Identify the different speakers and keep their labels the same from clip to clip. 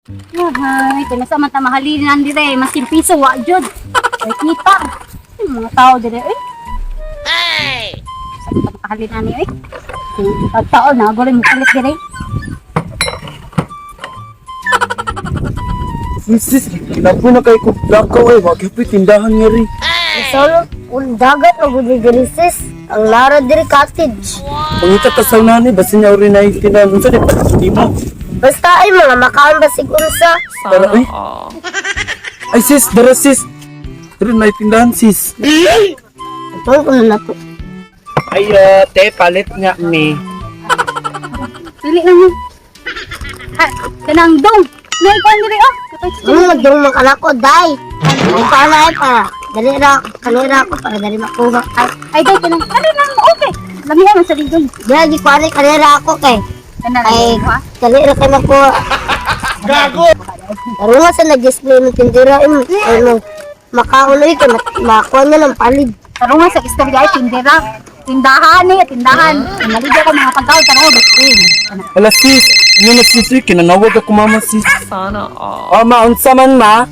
Speaker 1: Ay, kung nasa man ta mahalinan dire, maskin piso wa jud. Ay kita. Ay, mga tao dire eh. Hey. Sa man ta makahalinan ni eh. Pagtao na gulay mo palit dire.
Speaker 2: Sis, sis, kinapo na kay ko lakaw eh. Wag yung tindahan nga rin.
Speaker 3: Solo, un dagat na gud diri sis. Ang Lara diri cottage.
Speaker 2: Pangita ta sa unani, basta niya rin na yung tindahan. Unsa di pa di mo.
Speaker 3: Basta ay mga makaon basig unsa.
Speaker 2: Tara, ay. Ay sis, dara sis. Dara na yung tindahan sis.
Speaker 3: Atong kuno na to.
Speaker 2: Ay, te, palit nga ni.
Speaker 1: Dili lang mo. Ha, kanang dong. Nay kuan dire oh.
Speaker 3: Ano magdung man kanako day. Ang paana ay para dali ra kanira ako para dali makuha.
Speaker 1: Ay, ay day kanang ano nang okay. Lami man sa ligon.
Speaker 3: Dili gi kuani kanira ako kay
Speaker 1: Kanang
Speaker 3: ay dali ra kay makuha. Gago. Pero nga sa nag-display ng tindera ay mo makaon oy kay makuha na ng palid.
Speaker 1: Tarong nga sa istorya ay tindera. Tindahan eh, tindahan. Maligya ko mga pagkaon tanong.
Speaker 2: Hala sis, yun na sis, eh, kinanawag ako mama sis.
Speaker 4: Sana all.
Speaker 2: Oh, ma, unsa man ma?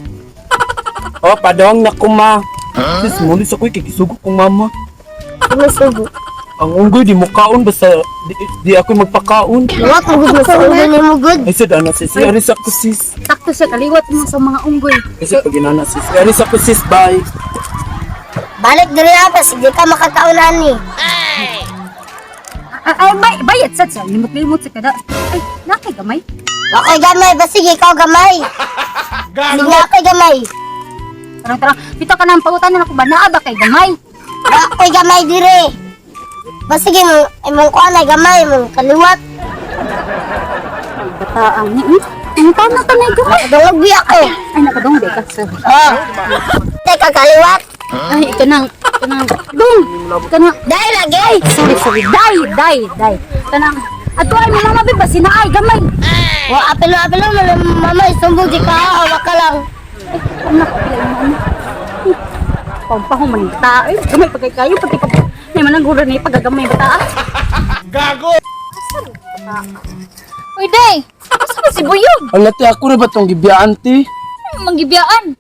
Speaker 2: Oh, padong na ko ma. Sis, muli sa ko'y kikisugo kong mama.
Speaker 3: Sumusugo.
Speaker 2: Ang unggoy di mo kaon basta di ako magpakaon.
Speaker 3: Wa ko gud masugo nimo gud.
Speaker 2: Ay sad ana sis, ari sa ko sis.
Speaker 1: Sakto siya kaliwat mo sa mga unggoy.
Speaker 2: Kasi pag inana sis, ari sa ko sis, bye.
Speaker 3: Balik diri apa sige ka makakaon ani.
Speaker 1: Ay, ay bay, bayad sad siya. Limot-limot sa kada. Ay, nakay gamay.
Speaker 3: Ako'y gamay, basig ikaw gamay. Sige ako'y gamay.
Speaker 1: Tarang tarang. Pito ka nang pangutan na ako ba naa ba kay gamay?
Speaker 3: Ako'y gamay dire. Basig imong imong kuan ay gamay imong kaliwat.
Speaker 1: Bataan ni. Ang tama ta na gamay.
Speaker 3: Dungog biya ko.
Speaker 1: Ay nakadong di ka sir.
Speaker 3: Oh. Teka kaliwat.
Speaker 1: Ay kanang kanang dong. Kanang
Speaker 3: Dai lagi.
Speaker 1: Sorry, sorry. Day, day, day. Kanang ato ay mga mama ba sinaay gamay.
Speaker 3: Wa apelo apelo man mama isumbong di ka awa ka lang.
Speaker 1: Ay, anak, pila yung ano. Pampaho man yung bata. Ay, gamay pagkay kayo, pati pag... May manang guro na pagagamay bata. Ah. Gago!
Speaker 5: Uy, day! Asa ba si Buyog?
Speaker 2: Ang lati ako ra ba tong gibiyaan ti?
Speaker 5: Ano manggibiyaan?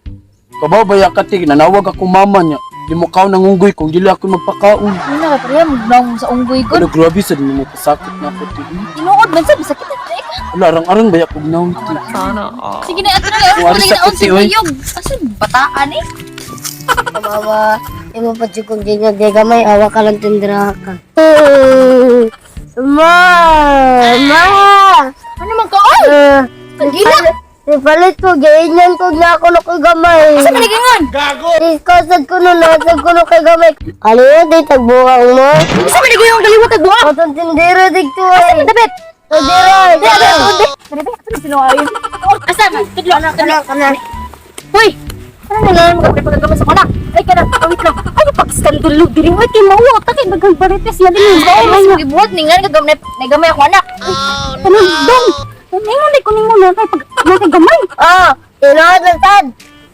Speaker 2: Kabaw baya ka ti, nanawag ako mama niya. Di mo kaon ang unggoy kung dili ako magpakaon.
Speaker 5: Ano na ka pareha, magnaong sa unggoy ko.
Speaker 2: Ano grabe sad mo pasakit na ako ti.
Speaker 5: Tinuod man sa, masakit na tayo ka.
Speaker 2: Wala arang-arang baya kog naon ti.
Speaker 4: Sana all.
Speaker 5: Sige na, ato na lang.
Speaker 2: Wari
Speaker 5: Wala
Speaker 2: sa
Speaker 5: na si
Speaker 2: kuti, oy.
Speaker 5: Buyog. Asa bataan eh?
Speaker 3: Mama, imo pa jud kong ginyag di gamay awa ka lang tindra ka. Ma, ma.
Speaker 5: Ano man ka, oy? Pagila!
Speaker 3: Ipalit ko, ganyan ko na ako na ko'y gamay.
Speaker 5: Asa man nagingon?
Speaker 3: Iskosad ko no, nasad ko no kay gamay. Kaliwa, di tagbuang mo.
Speaker 5: Asa man nagingon kaliwat tagbuang?
Speaker 3: Atong tindera, dito ay.
Speaker 5: Dapat!
Speaker 3: Tindera,
Speaker 5: Dapat! Dapat! Asa man sinuwain? Asa man? Tudlo!
Speaker 3: Kana, kana, kana.
Speaker 5: Uy! Ano na lang mo pagagamay sa anak? Ay kana, awit lang.
Speaker 1: Ay, pag-skandalo diri. Uy, kay mauwa ta kay daghang barites na din.
Speaker 5: Ay, mas magibuhat ni nga nagamay nagamay ako anak.
Speaker 1: Kanang dong. Ningon di ko ningon na kay pag na kay gamay.
Speaker 3: Oh, tinuod lang tad.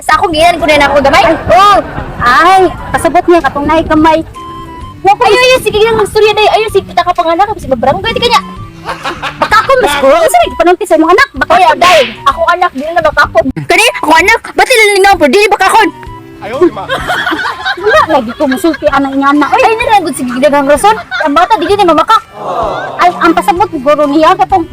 Speaker 5: Sa akong ginan ko na ako gamay.
Speaker 3: Oh,
Speaker 1: Ay, pasabot niya katong naay gamay.
Speaker 5: Wa ko ayo ayo sige lang magstorya day. Ayo sige kita ka panganak kasi mabarangay di kanya.
Speaker 1: Baka ako mas ko. Asa rin panulti sa imong anak? Baka
Speaker 5: Oy, aday, ako anak dili na bakakon. Kani ako anak, ba't nila pero dili bakakon?
Speaker 1: Wala lagi ko musulti anang ingana.
Speaker 5: Ay, ay na gud sige daghang rason. Ang bata dili na mamaka.
Speaker 1: Ay, ang pasabot guro niya katong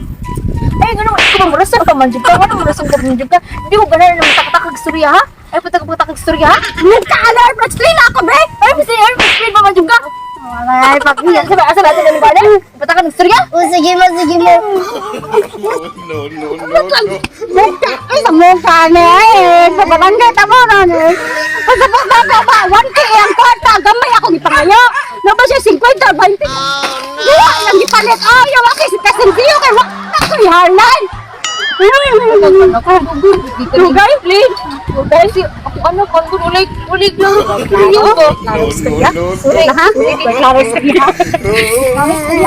Speaker 5: Ay ngano ko ba rason ka man jud ka? Ngano rason ka man jud ka? Di ko ganahan na mataktak istorya ha? Ay patak-patak istorya ha?
Speaker 1: nagka-alarm explain ako, bre.
Speaker 5: Ay basta ay explain ba man jud ka?
Speaker 3: Ay, papi.
Speaker 5: Asa ba asa ba asa ba na? Patakan istorya?
Speaker 3: Oh, sige mo, sige mo.
Speaker 1: Mukha, ay, sa mukha niya, eh. Sa barangay, tamo na, eh. Pasabot na ako ba? 1K ang kwarta, gamay akong ipangayo. Na ba siya 50, 20? Duwa lang gipalit. Ay, yawa kay si Kasintiyo, kay wak na ko ihalan.
Speaker 5: Lugay, please. Lugay si ako anak ang ulay ulay lang. Klaro
Speaker 1: Klaro istorya? Ha? Klaro istorya? Klaro istorya?